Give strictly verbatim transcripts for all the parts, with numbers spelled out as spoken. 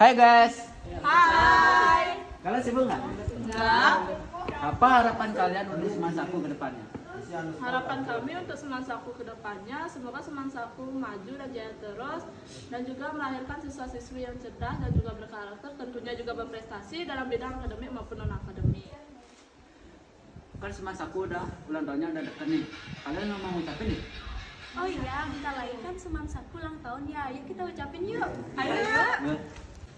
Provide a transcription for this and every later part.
Hai guys, Hai. Kalian sibuk nggak? Enggak. Apa harapan kalian untuk Semansaku ke depannya? Harapan kami untuk Semansaku ke depannya, semoga Semansaku maju dan jaya terus, dan juga melahirkan siswa-siswi yang cerdas dan juga berkarakter, tentunya juga berprestasi dalam bidang akademik maupun non-akademik. Kan Semansaku udah ulang tahunnya udah deket nih. Kalian mau ngucapin nih? Oh iya, bentar lagi kan Semansaku ulang tahun ya. Yuk kita ucapin yuk. Ayo. Yuk.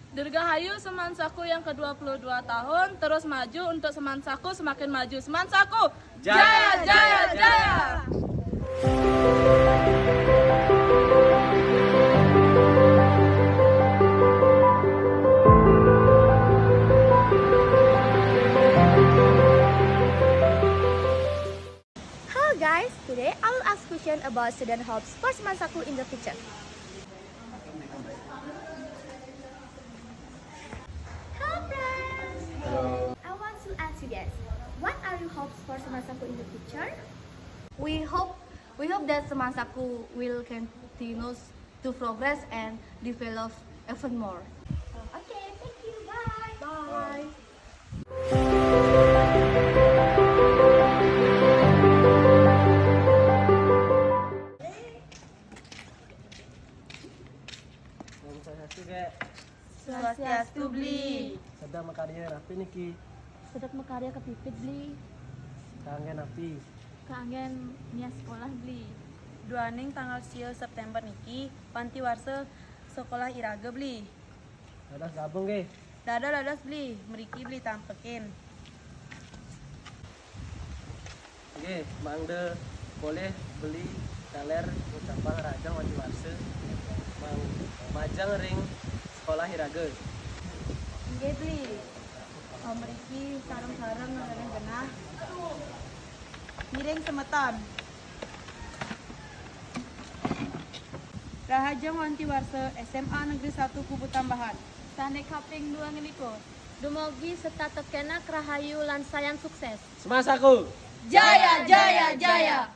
Dirgahayu Semansaku yang kedua puluh dua tahun, terus maju untuk Semansaku semakin maju. Semansaku Jaya, jaya, jaya. Hello guys, today I will ask question about student hopes for Semansaku in the future. Hello friends. I want to ask you guys, what are your hopes for Semansaku in the future? We hope we hope that Semansaku will continue to progress and develop even more. Okay, thank you. Bye. Bye. Om Swastiastu, Gé. Swastiastu, Bli. Sedek makarya napi niki? Sedek makarya kapipit, Bli. Kanggé napi? Kanggén nias sekolah, Bli. Duaning tanggal sia September niki, panti warsa sekolah iraga, Bli. Dados gabung, Gé. Dados, dados, Bli. Mriki, Bli, tampekin. Nggih, mangda polih Bli taler ngucapang rahajeng wanci warsa. Mang-, majeng ring sekolah iraga. Nggih, Bli. Oh, mriki sareng-sareng ngereneh genah. Ngiring semeton. Rahajeng wanci warsa S M A Negeri satu Kubutambahan. Sané kaping dua ngelikur. Dumogi setata kenak rahayu lan sayan sukses. Semansaku. Jaya, jaya, jaya.